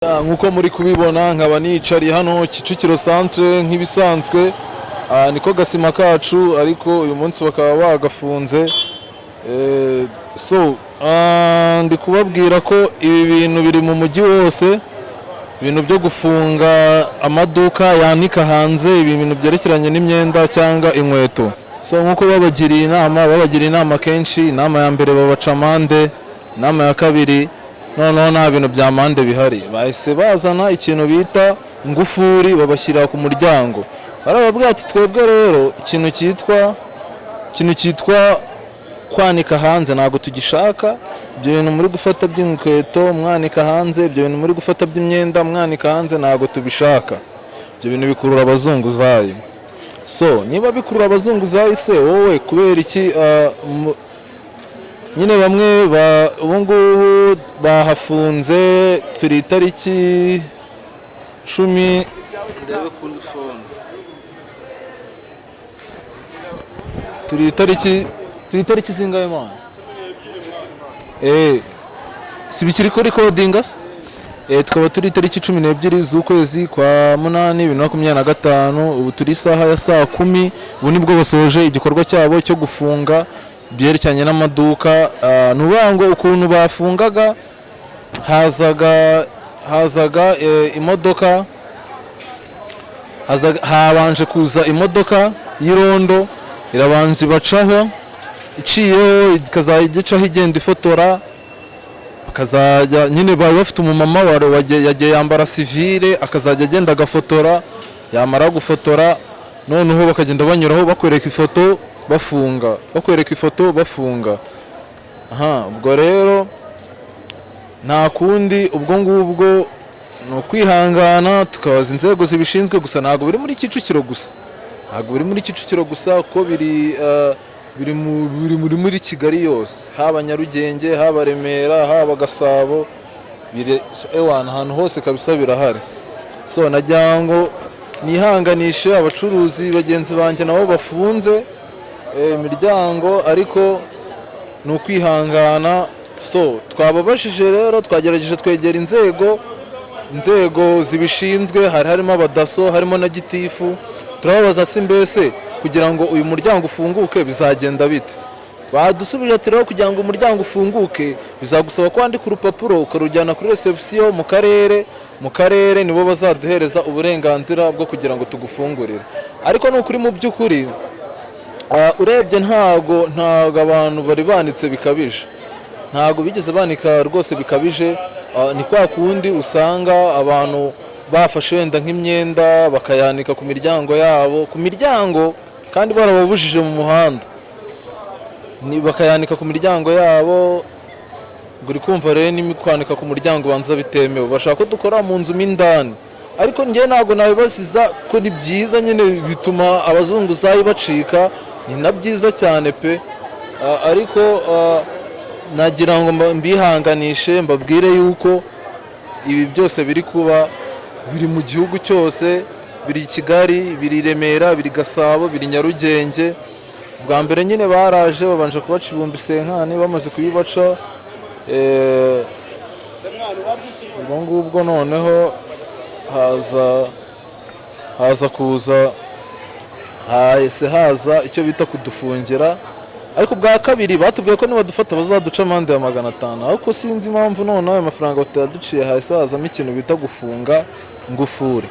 Nk'uko muri kubibona, nkaba nicariye hano Kicukiro Centre nk'ibisanzwe. Niko gasima kacu, ariko uyu munsi bakaba bagafunze. So ndi kubabwira ko ibi bintu biri mu mujyi wose, ibintu byo gufunga amaduka yanika hanze ibi bintu byerekeranye n'imyenda cyangwa inkweto. So nk'uko babagiriye inama kenshi, inama ya mbere babaca amande, inama ya kabiri noneho nta bintu bya mande bihari, bahise bazana ikintu bita ingufuri, babashyira ku muryango. Barababwira ati: "Twebwe rero ikintu cyitwa kwanika hanze ntabwo tugishaka. Ibyo bintu muri gufata by'inkweto mwanika hanze, ibyo bintu muri gufata by'imyenda mwanika hanze, ntabwo tubishaka. Ibyo bintu bikurura abazunguzayi." So niba bikurura abazunguzayi se, wowe kubera iki nyine bamwe ubu ngubu bahafunze? Turi itariki 10, ndebe kuri phone, turi itariki zingahe, man? Si bikiri kuri recording se? Tukaba turi itariki 12 z'ukwezi kwa munani 2025. Ubu turi isaha ya saa 10. Ubu nibwo basoje igikorwa cyabo cyo gufunga byerekeranye n'amaduka. Ni ukuvuga ngo ukuntu bafungaga, hazaga imodoka, habanje kuza imodoka y'irondo, irabanza ibacaho, iciyeho ikazajya igicaho igenda ifotora. Akazajya nyine, bari bafite umumama yagiye yambara civil, akazajya agenda agafotora. Yamara gufotora, noneho bakagenda banyuraho bakwereka ifoto bafunga, bakwereka ifoto bafunga. Aha ubwo rero nta kundi, ubwo ngubwo ni ukwihangana, tukabaza inzego zibishinzwe. Gusa ntabwo biri muri Kicukiro gusa, ntabwo biri muri Kicukiro gusa, kuko biri muri Kigali yose, haba Nyarugenge, haba Remera, haba Gasabo, biri ewana ahantu hose kabisa birahari. So nagira ngo nihanganishe abacuruzi bagenzi banjye nabo bafunze imiryango, ariko ni ukwihangana. So twababajije rero, twagerageje twegera inzego zibishinzwe, hari harimo abadaso, harimo na gitifu. Turababaza si mbese kugira ngo uyu muryango ufunguke bizagenda bite? Badusubije ati: "Rero kugira ngo umuryango ufunguke bizagusaba ko wandika urupapuro ukarujyana kuri reception mu karere. Mu karere nibo bazaduhereza uburenganzira bwo kugira ngo tugufungurire." Ariko ni ukuri, mu by'ukuri urebye ntago abantu bari banitse bikabije, ntago bigeze banika rwose bikabije. Ni kwa kundi usanga abantu bafashe wenda nk'imyenda bakayanika ku miryango yabo, ku miryango kandi barababujije mu muhanda. Bakayanika ku miryango yabo. Ngo uri kumva rero, niba kwanika ku muryango ubanza bitemewe, bashaka ko dukora mu nzu mo indani. Ariko njyewe ntabwo nabibasiza, ko ni byiza nyine, bituma abazunguzayi bacika, ni na byiza cyane pe. Ariko nagira ngo mbihanganishe, mbabwire yuko ibi byose biri kuba biri mu gihugu cyose, biri i Kigali, biri i Remera, biri Gasabo, biri Nyarugenge. Bwa mbere nyine baraje babanje kubaca 50,000, bamaze kubibaca, ubwo ngubwo noneho haza kuza, hahise haza icyo bita kudufungira. Ariko bwa kabiri batubwiye ko nibadufata bazaduca amande ya 500, ariko sinzi impamvu noneho ayo mafaranga batayaduciye. Hahise hazamo ikintu bita gufunga ngufuri.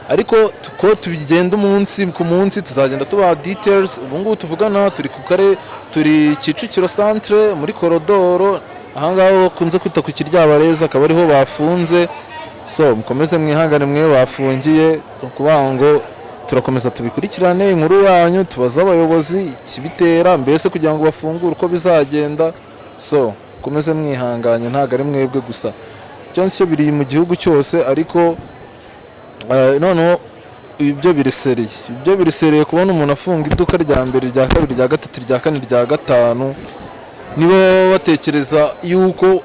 Ariko ko tugenda umunsi ku munsi, tuzagenda tubaha details. Ubu ngubu tuvugana turi ku kare, turi Kicukiro Centre muri korodoro, ahangaha bakunze kwita ku Kiryabareza, akaba ariho bafunze. So mukomeze mwihangane mwe bafungiye. Ni ukuvuga ngo turakomeza tubikurikirane inkuru yanyu, tubaze abayobozi ikibitera mbese kugira ngo bafungure, uko bizagenda. So mukomeze mwihanganye, ntabwo ari mwebwe gusa, cyangwa se biri mu gihugu cyose. Ariko noneho ibyo biri sérieux kubona umuntu afunga iduka rya mbere, rya kabiri, rya gatatu, rya kane, rya gatanu. Niba baba batekereza yuko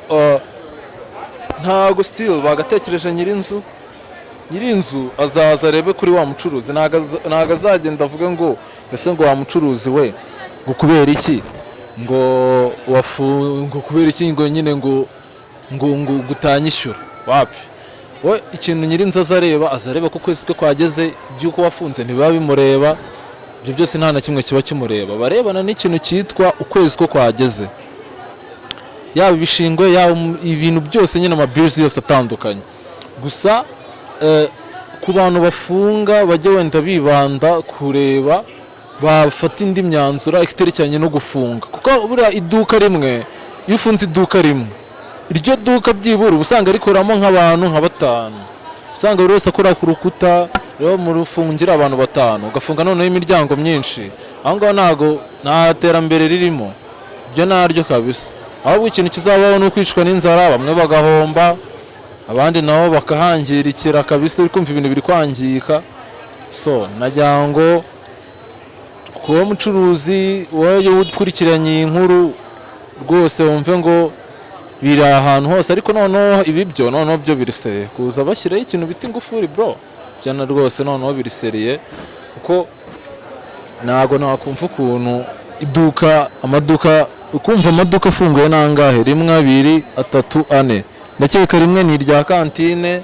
ntago still bagatekereje nyir'inzu, nyir'inzu azaza arebe kuri wa mucuruzi, ntago azagenda avuge ngo ese ngo wa mucuruzi we, ngo kubera iki, ngo wafu, ngo kubera iki, ngo nyine ngo gutanyishyura wapi. We ikintu nyirinzu azareba, azareba ko ukwezi kwe kwageze. Iby'uko wafunze ntibiba bimureba, ibyo byose nta na kimwe kiba kimureba. Barebana n'ikintu cyitwa ukwezi ko kwageze, yaba ibishingwe, yaba ibintu byose nyine, amabills yose atandukanye. Gusa ku bantu bafunga, bajya wenda bibanda kureba bafata indi myanzuro iterekeranye no gufunga, kuko buriya iduka rimwe, iyo ufunze iduka rimwe, iryo duka byibura uba usanga rikoramo nk'abantu nka batanu, usanga buri wese akora ku rukuta. Rero mu rufungira abantu batanu, ugafunga noneho imiryango myinshi aho ngaho, ntago nta terambere ririmo ibyo naryo kabisa. Ahubwo ikintu kizabaho ni ukwicwa n'inzara, bamwe bagahomba, abandi nabo bakahangirikira kabisa. Uri kumva ibintu biri kwangirika. So nagira ngo kuba umucuruzi wowe ukurikiranye iyi nkuru rwose wumve ngo biri ahantu hose. Ariko noneho ibi byo noneho byo biri sérieux, kuza bashyiraho ikintu bita ingufuri, bro, byo na rwose noneho biri sérieux, kuko ntago nakumva ukuntu iduka, amaduka, ukumva amaduka afunguye nangahe? Rimwe, abiri, atatu, ane. Ndakeka rimwe ni irya kantine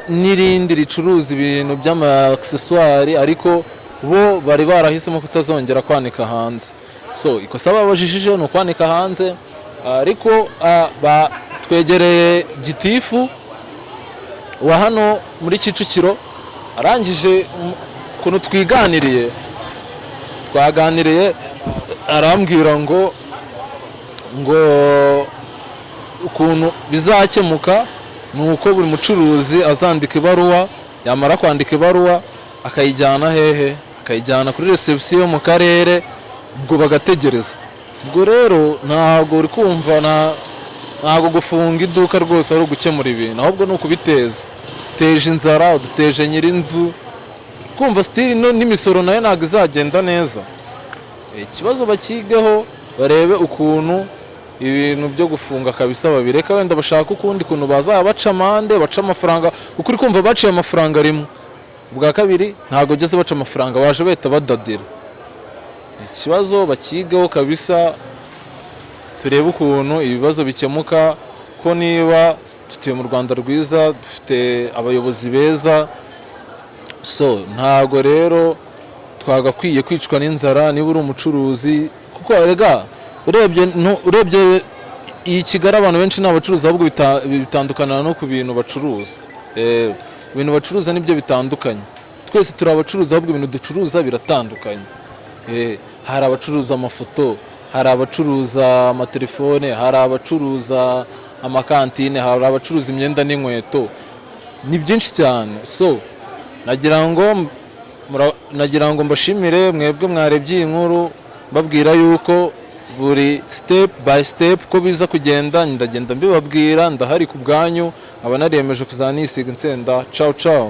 n'irindi ricuruza ibintu by'ama accessoires, ariko bo bari barahisemo kutazongera kwanika hanze. So ikosa babajijije ni ukwanika hanze. Ariko twegereye gitifu wa hano muri Kicukiro, arangije ukuntu twiganiriye, twaganiriye, arambwira ngo ukuntu bizakemuka ni uko buri mucuruzi azandika ibaruwa, yamara kwandika ibaruwa akayijyana hehe? Akayijyana kuri reception mu karere, ubwo bagategereza. Ubwo rero ntabwo uri kumva, ntabwo gufunga iduka rwose ari ugukemura ibintu, ahubwo ni ukubiteza. Uteje inzara, uduteje nyir'inzu. Kumva still n'imisoro nayo ntabwo izagenda neza. Ikibazo bakigeho, barebe ukuntu ibintu byo gufunga kabisa babireka, wenda bashaka ukundi kuntu bazaba baca amande, baca amafaranga, kuko uri kumva baciye amafaranga rimwe, ubwa kabiri ntabwo ugeze baca amafaranga, baje bahita badadira. Ikibazo bakigeho kabisa, turebe ukuntu ibibazo bikemuka, ko niba dutuye mu Rwanda rwiza, dufite abayobozi beza, so ntago rero twagakwiye kwicwa n'inzara niba uri umucuruzi. Kuko erega urebye urebye iyi Kigali, abantu benshi ni abacuruzi, ahubwo bitandukana no ku bintu bacuruza. Ibintu bacuruza nibyo bitandukanye. Twese turi abacuruzi, ahubwo ibintu ducuruza biratandukanye. Hari abacuruza amafoto, hari abacuruza amatelefone, hari abacuruza amakantine, hari abacuruza imyenda n'inkweto, ni byinshi cyane. So nagira ngo mbashimire mwebwe mwarebye iyi nkuru, mbabwira yuko buri step by step ko biza kugenda ndagenda mbibabwira. Ndahari ku bwanyu, nkaba nariyemeje kuzanisiga insenda. Ciao ciao.